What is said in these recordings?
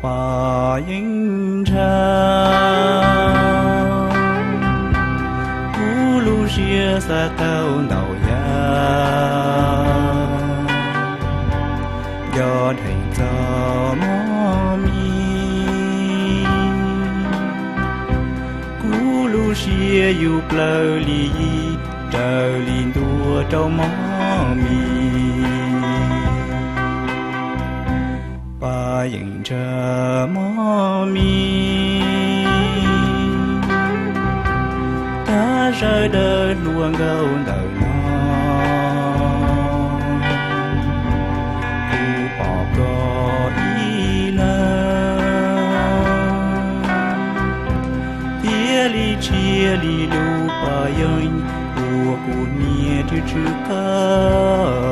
Paj yeej ntshaw, kuv lub siab xav tau ntau yam, nco dheev txog mog mis. Kuv lub siab yus plaws li yig, raws li ntuj rau mog mis. Paj yeej ntshaw mog mis, tag sawv daws hluas nkauj ntawm no, kuv pom koj ib leeg, thiaj li tshiab li lub paj yeeb uas kuv niaj hnub tswv qab.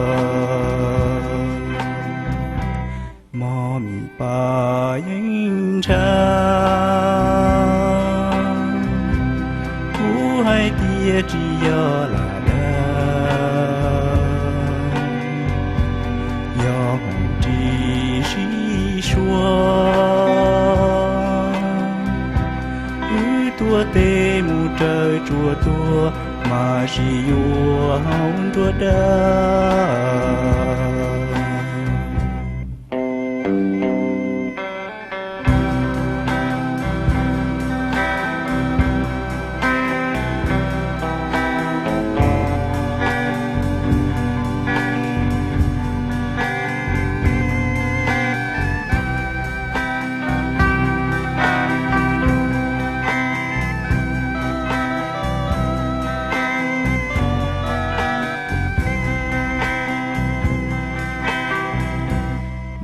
Mog mis, paj yeej ntshaw, kuv hais tias tsis yog lam dag, yog hmoov tsis sib suav. Wb tuav tes mus raws tsuas tuag, mas sib yuav hauv nruab dawb.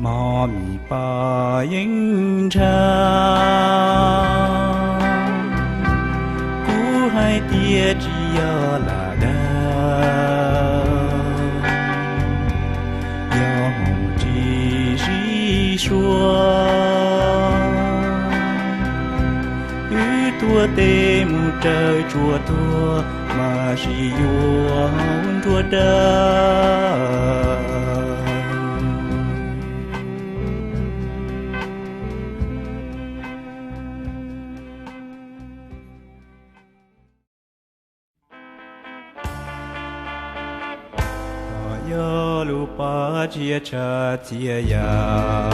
Mog mis, paj yeej ntshaw, kuv hais tias tsis yog lam dag, yog hmoov tsis sib suav. Wb tuav tes mus raws tsuas tuag, mas sib yuav hauv nruab dawb. Koj yog lub paj tsiab tshaj txhia yam,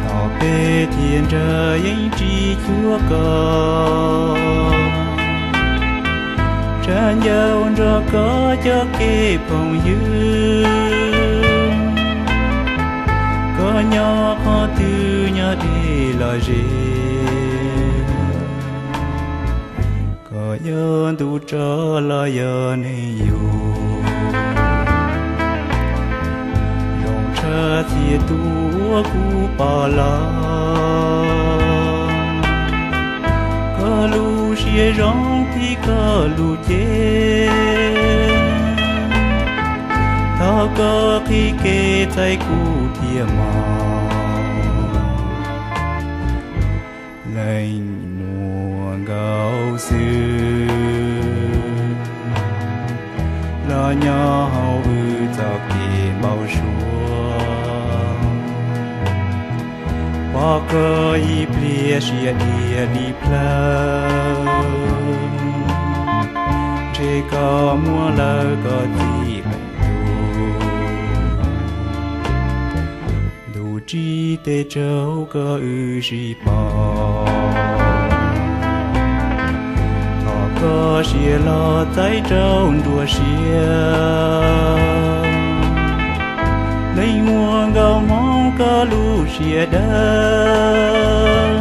thaum peb thiaj nrag yeej tsis cuag koj. Tsa ncauj nrog koj cov kev phooj ywg, koj nyob qhov twg nyob deb los ze, koj yog ntuj tsaus los yog neeg yug, zoo tshaj txhia tus uas kuv pom los. Koj lub siab zoo thiab koj lub cev, thov koj qhib kev txais kuv thiab mog. Leej muaj nkaus xwb los nyob hauv wb txoj kev npau suav, pom koj ib pliag siab dhia li plawv, ntshe koj muaj lawm koj txiv qeej tug. Ntuj tsim teb raug koj wb sib pom, thov koj sia los txais rau nruab siab. Leej muaj nkaus hmoov koj lub siab dawb,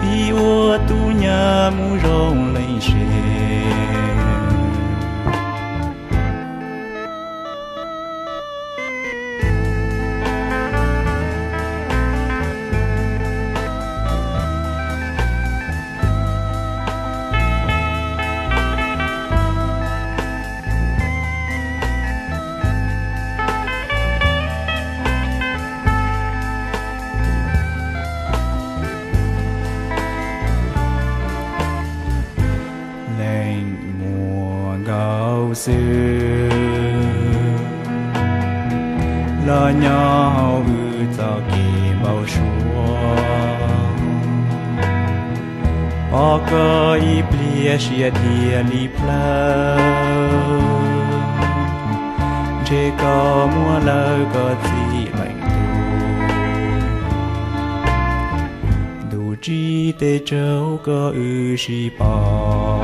pib ua tus nyab mus zoo leej sev. Leej muaj nkaus xwb los nyob hauv wb txoj kev npau suav. Pom koj ib pliag siab thiaj li plawv, ntshe koj muaj lawv koj txim leej tub. Ntuj tsim teb tsaug koj wb sib pom,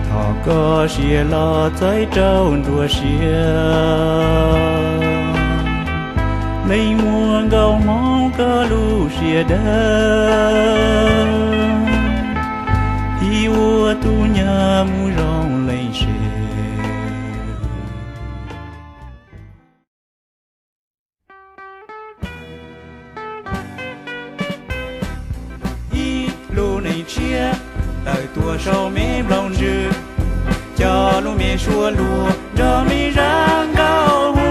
thov koj sia los txais rau nruab siab. Leej muaj nkauj hmoob koj lub siab dawb, thiaj ua tus nyab mus zoo leej sev. Ib lub neej tshiab tawm tuaj saum me nplooj ntsws, cov lub me suab luag nrog me zaj nkauj hu.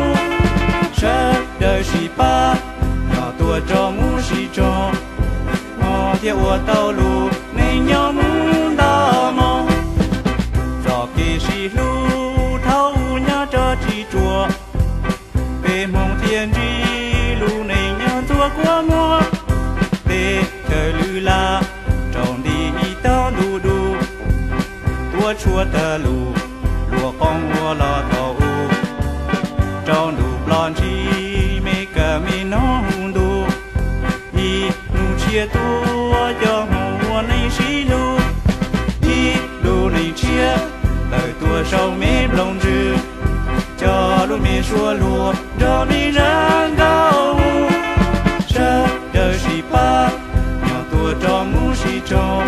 Sawv daws sib pab, nyob tuaj rau mus sib tsoom, hmo thiaj ua tau lub neej nyob mus nto moo. Txoj kev sib hlub thaum nyob rau tsis ruam, peb hmoob thiaj ntsib lub neej nyob ntxuav kua muag. Peb chaw lwm laj rau nti ib tog ntuj dub, tuaj tshuav tag lub luag qoob ua los thaum ub, rau ntuj ploj ntshis me kab me noog hu ntu. Ib hnub tshiab tuaj cov hmoob ua neej sib hlub, ib lub neej tshiab tawm tuaj saum me nplooj ntsws, cov lub me suab luag nrog me zaj nkauj hu. Sawv daws sib pab, nyob tuaj rau mus sib tsoom,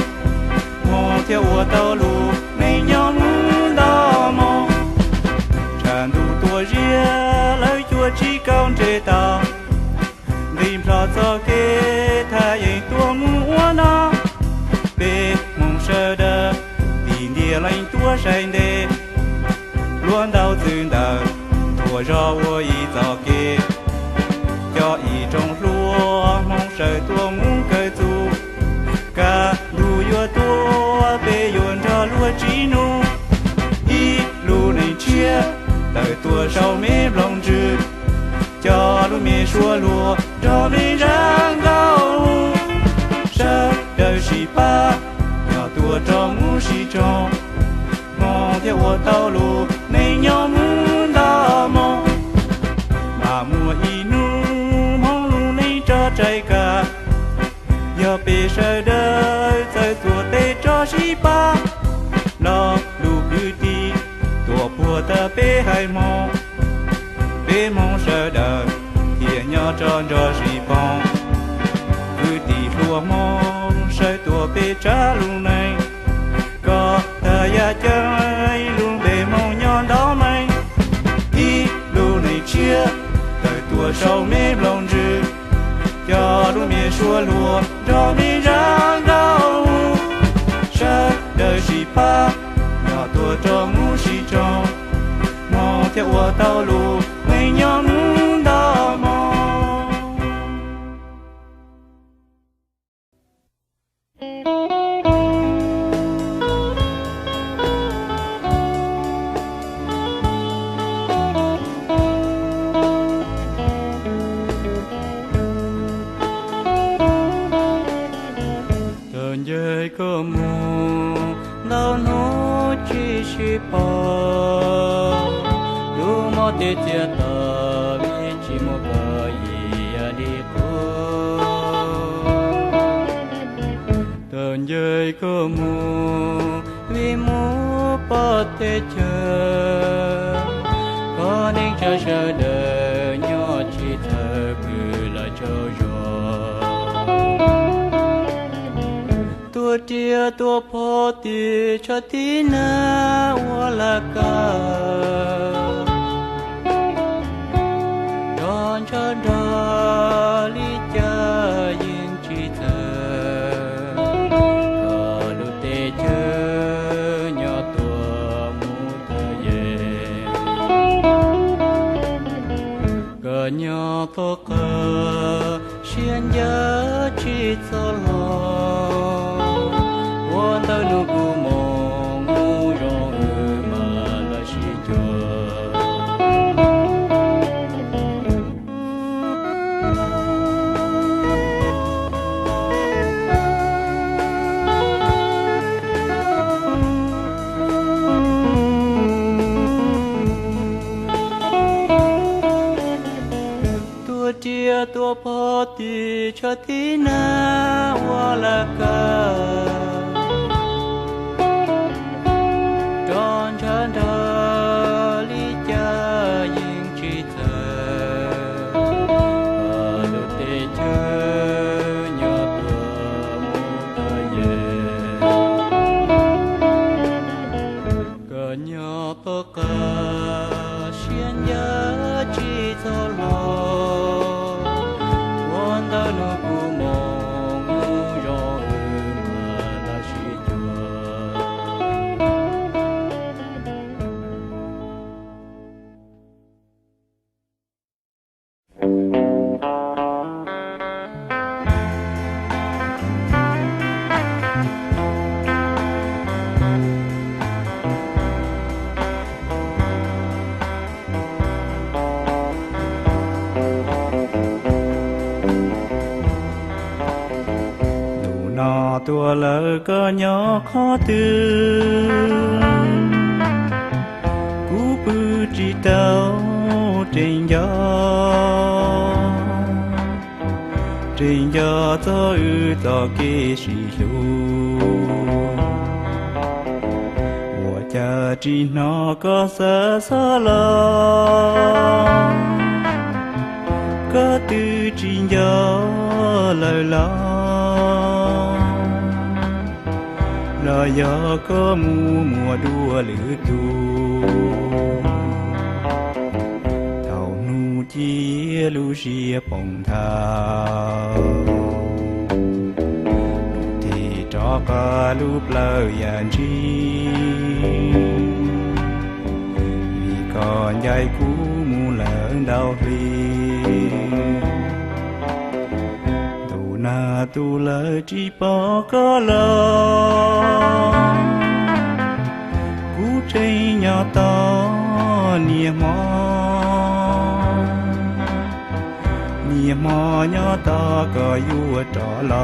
hmo thiaj ua tau lub neej nyob mus nto moo. Tshav ntuj tuaj ziab lawv cuab tsis kaum nres tau, nqis nplho txoj kev thaj yeeb tuaj mus ua no. Peb hmoob sawv daws tig ntiag leej tuaj saib ntev, luag ntaus txwv ntawv thuam zog ua ib txoj kev, cov ib tsoom hluas hmoob sawv tuaj mus kawm txuj, kaj ntug yuav tuaj peb yuav nrog luag tsim nuj. Ib lub neej tshiab tawm tuaj saum me nplooj ntsws, cov lub me suab luag nrog me zaj nkauj hu. Sawv daws sib pab, nyob tuaj rau mus sib tsoom, hmo thiaj ua tau lub neej nyob mus nto moo. Mas muaj ib hnub hmoob lub neej rog tsaib kab, yog peb sawv daws txawj tuav tes rog sib pab, lo lus kwv tij tuaj puag tag peb haiv hmoob. Peb hmoob sawv daws thiaj nyob rog nrog sib poob. Kwv tij hluas hmoob sawv tuaj peb tsav lub neej, koj tag yam ceeb lub npe hmoob nyob ntau meej. Ib lub neej tshiab tawm tuaj saum me nplooj ntsws, cov lub me suab luag nrog me zaj nkauj hu. Sawv daws sib pab, nyob tuaj rau mus sib tsoom, hmo thiaj ua tau lub neej nyob mus nto moo. Thaum ncaim koj mus ntau hnub tsis sib pom, lub mob tej txias tawm vim tsis muaj koj ib yam li qub. Thaum ncaim koj mus vim mus pom teb chaws, koj neej tsa sawv daws nyob tsis txawv pw lawm tsaug zog. Tuaj riam tuaj phom twb tshaj tib neeg ua laj kawg, nrog ntshaw nrog li cas yeej tsis txawv, koj lub teb chaws nyob tuaj mus tawm yeej. Koj nyob thoob qab siab ncaws tsis txhob hlo, ua ntawm nws kuj mus mus zoo wb mam los sib cuag. Tib tshaj tib nag ua lawv kawg, rov ntshaw nrog li cas yeej tsis txawj, lub teb chaws nyob tuaj mus tuaj ye, koj nyob tom qab siab ncav tsis txhob hlob, ua ntawm no kuv mus mus zov wb mas los sib cuag. Ntu no tuaj lawm koj nyob qhov twg, kuv pw tsis tau, tseem nco, tseem nco txog wb txoj kev sib hlub. Ua cas tsis hnov koj xav xav los, koj twb tsis nco lawm los, los yog koj mus muaj dua lwm tus. Thaum hnub ci lub siab poob nthav, thiaj rov qab lub plawv yam ntsis, vim koj ncaim kuv mus lawm ntau hli. Ntu nag tu lawm tsis pom koj los, kuv tseem nyob tos niaj hmo, niaj hmo nyob tos koj yuav rov los.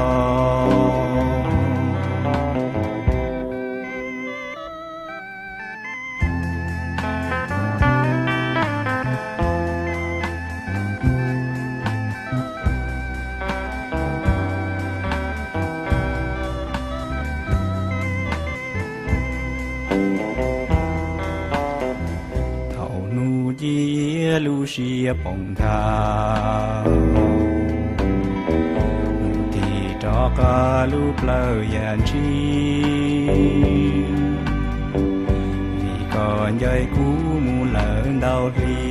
Thaum hnub ci lub siab poob nthav, hnub thiaj rov qab lub plawv yam ntsis, vim koj ncaim kuv mus lawm ntau hli.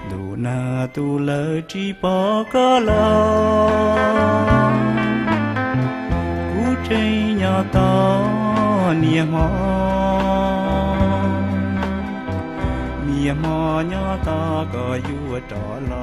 Ntu nag tu lawm tsis pom koj los, kuv tseem nyob tos niaj hmo, niaj hmo nyob tos koj yuav rov los.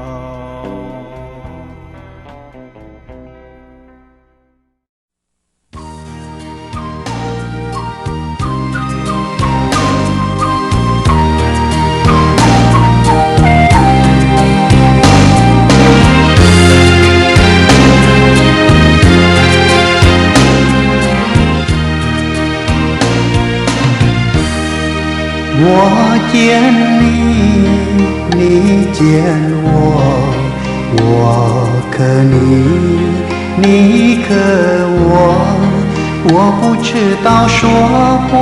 我见你，你见我，我看你，你看我。我不知道说话，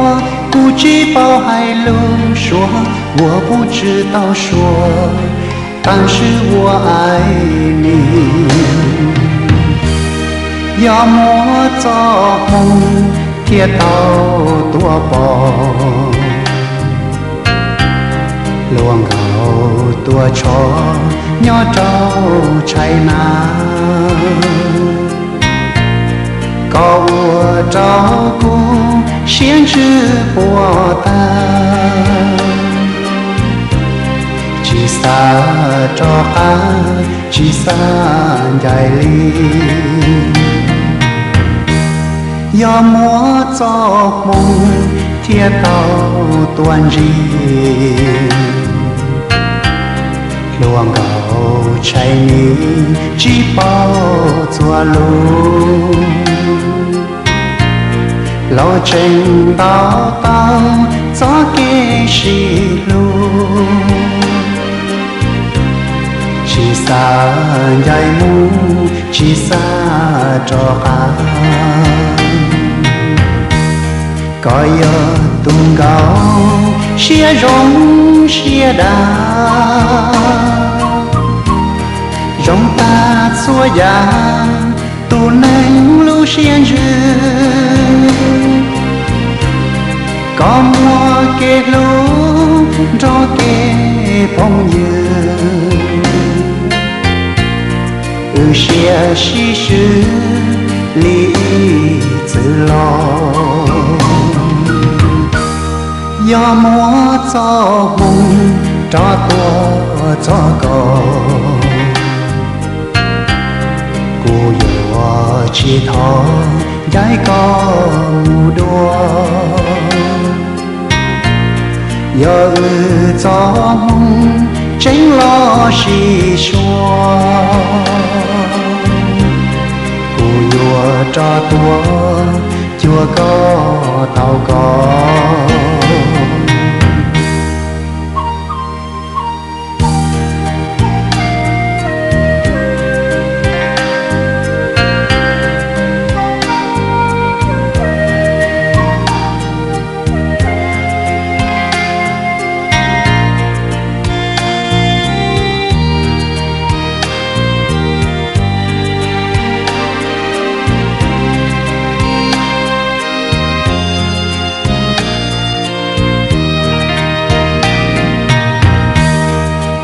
不知道海路说，我不知道说，但是我爱你。 Yog muaj txoj hmoo thiaj tau tuaj pom, hluas nkauj tuaj tshov nyob rau tshais nas. Koj ua rau kuv siab ntsws puas tag, tsis xav rov qab, tsis xav ncaim li. Yog muaj txoj hmoo thiaj tau tuaj ntsib, hluas nkauj tshais ni tsis paub txhua lus. Los tseem ntaus tau txoj kev sib hlub, Tsis xav ncaim mus, tsis xav rov qab. Koj yog tus nkauj siab zoo siab dav, zoo tag txhua yam tus neeg lub siab ntsws. Koj muaj kev hlub nrog kev phooj ywg, wb siab sib swb li ib txwm los. Yog muaj txoj hmoo rov tuaj txog koj, kuv yuav tsis thov ncaim koj mus dua. Yog wb txoj hmoo tseem los sib suav, kuv yuav rov tuaj cuag koj tau koj.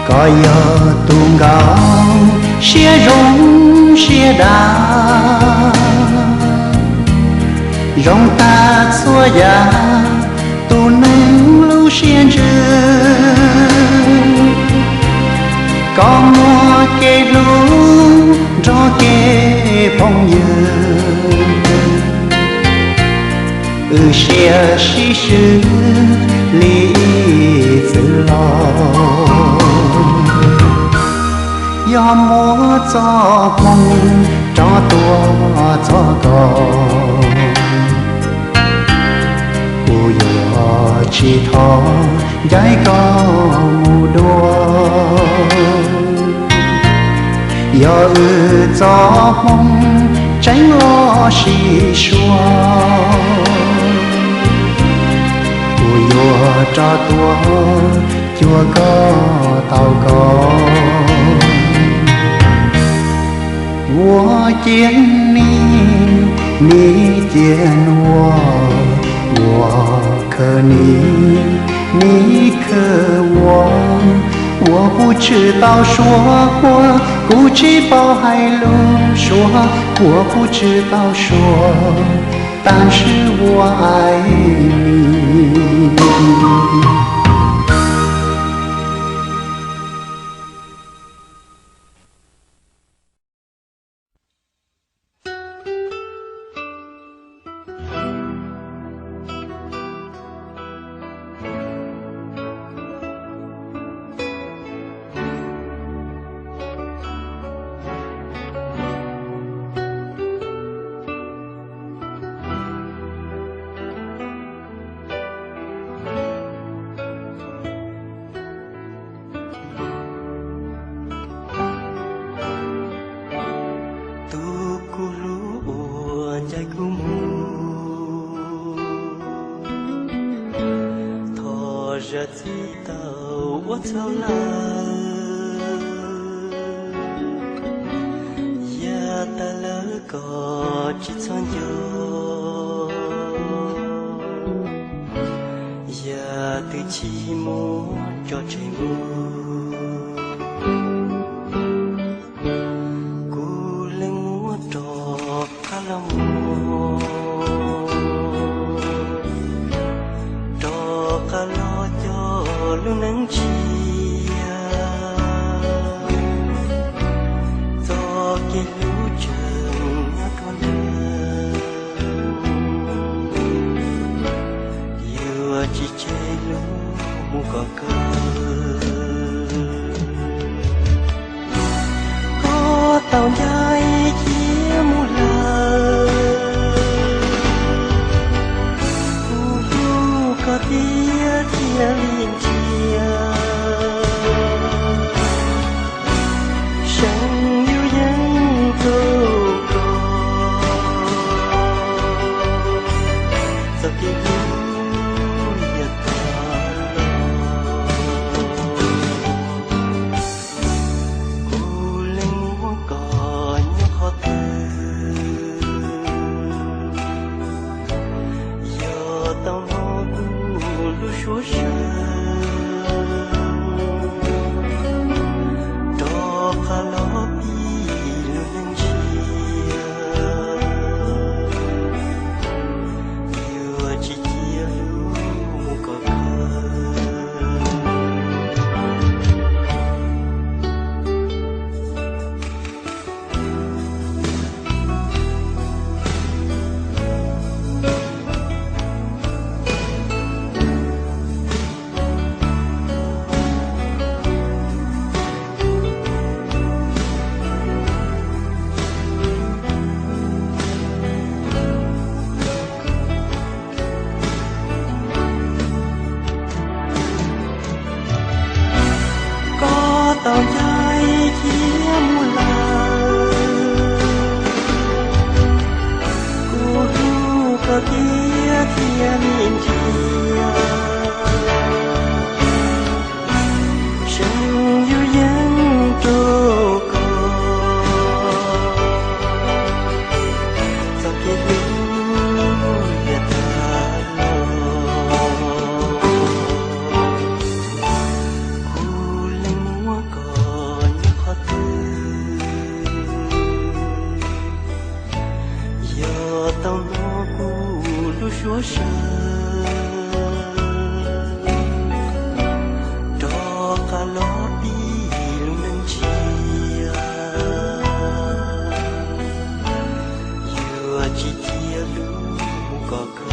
Koj yog tus nkauj siab zoo siab dav, zoo tag txhua yam tus neeg lub siab ntsws. Koj muaj kev hlub nrog kev phooj ywg, wb siab sib swb li ib txwm los. Yog muaj txoj hmoo rov tuaj txog koj, kuv yuav tsis thov ncaim koj mus dua. Yog wb txoj hmoo tseem los sib suav, kuv yuav rov tuaj cuag koj tau koj. 我见你，你见我，我可你，你可我。我不知道说话，不知道海路说，我不知道说，但是我爱你。Tus kuv hlub uas ncaim kuv mus, thov zam txim tau ua txhaum lawm. Yam tas lawm kom tsis txhob nco, yam twb tsis muab tso tseg mus. Kuv leej muab rov qab los mus, rov qab los coj lub neej tsis yog txoj kev hlub tseem nyob rau ntawd. Yuav tsis tseg lub mus kom kawg. Koj tau ncaim cia mus lawm, kuv hlub koj tiag thiaj li nrhiav. Kuv leej muab koj nyob qhov twg, yog tau hnov kuv lub suab saw, rov qab los pib lub neej tshiab, yuav tsis cia lub mus kom kawg. Koj tau ncaim thiab mus lawm, kuv hlub koj tiag thiab me ntsis, seev yus yeej rau koj txoj kev hlub tiag tag los. Kuv leej muab koj nyob qhov twg, yog tau hnov kuv lub suab saw, rov qab los pib lub neej tshiab, yuav tsis cia lub mus kom kawg.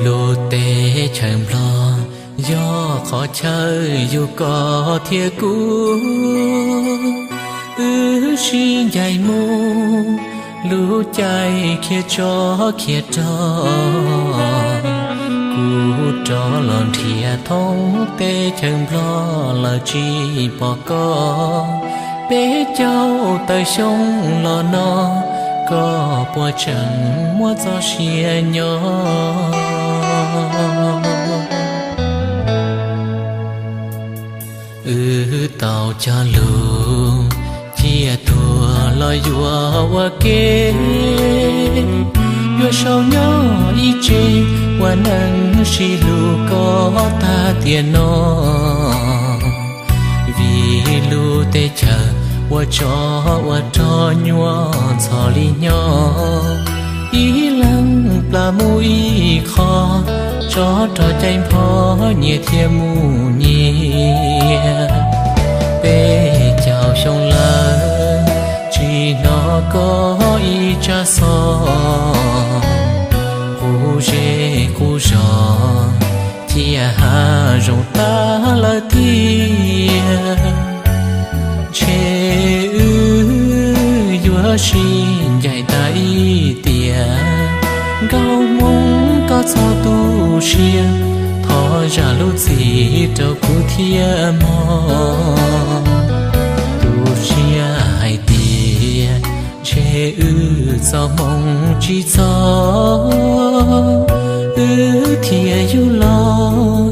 Lub teb chaws Nplog yog qhov chaw yug koj thiab kuv, wb sib ncaim mus lub caij khiav tsov khiav rog. Kuv rov los nrhiav thoob teb chaws Nplog lawm tsis pom koj. Peb caug tawm xyoo los no, koj puas tseem muaj txoj sia nyob? Wb tau cog lus, cia tuag los yuav ua ke. Yuav sau nyob ib tse, ua neej sib hlub koj tag tiam no. Vim lub teb chaws ua tsov ua rog nyuaj ntxhov li nyob, ib leeg plam mus ib qho, tsov rog caij npho nyias thiaj mus nyias. Peb caug xyoo lawm, tsis hnov koj ib tsab xov, qub zej qub zos cia hav zoov tag lawm tiag. Ntshe wb yuav sib ncaim tas ib tiam. Nkauj Hmoob koj txhob tu siab, thov zam lub txim rau kuv thiab mog. Tu siab hais tias ntshe wb txoj hmoo tsis txog, wb thiaj yug los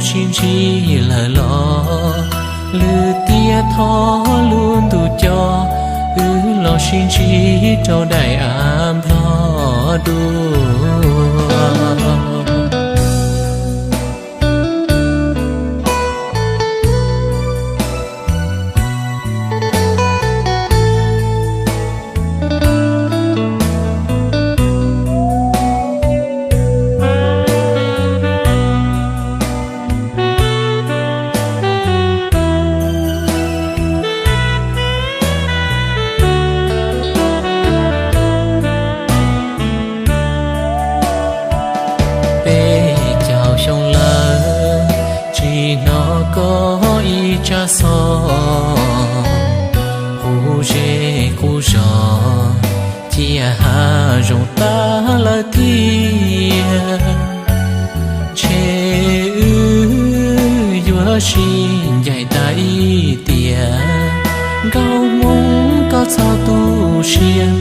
sib ntsib lawm los, lwm tiam thov lub ntuj coj wb los sib ntsib rau daim av Nplog Dua. Peb caug xyoo lawm, tsis hnov koj ib tsab xov, qub zej qub zos cia hav zoov tag lawm tiag. Ntshe wb yuav sib ncaim tas ib tiam, nkauj Hmoob koj txhob tu siab,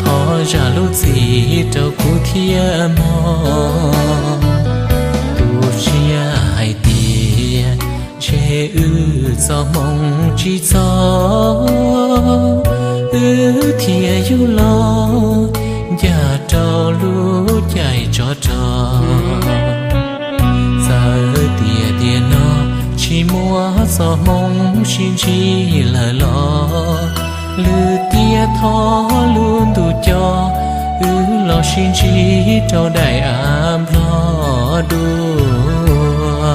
thov zam lub txim rau kuv thiab mog. Tu siab hais tias ntshe wb txoj hmoo tsis txog, wb thiaj yug los ncaj rau lub caij tsov rog. Txawm tias tiam no tsis muaj txoj hmoo sib ntsib lawm los, lwm tiam thov lub ntuj coj wb los sib ntsib rau daim av Nplog Dua.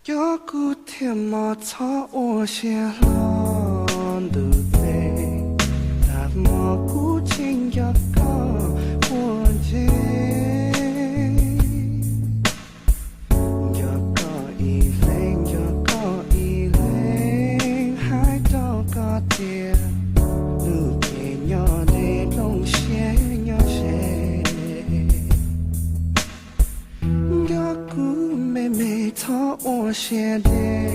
Cov kuv thiaj mos txhob ua siab hlo ntuj teb, tas hmo kuv tseem nco koj puag nceb. Nco koj ib leeg, nco koj ib leeg, hais rau koj tias, lub cev nyob deb, nplooj siab nyob ze. Nco kuv me me, txhob ua siab deb.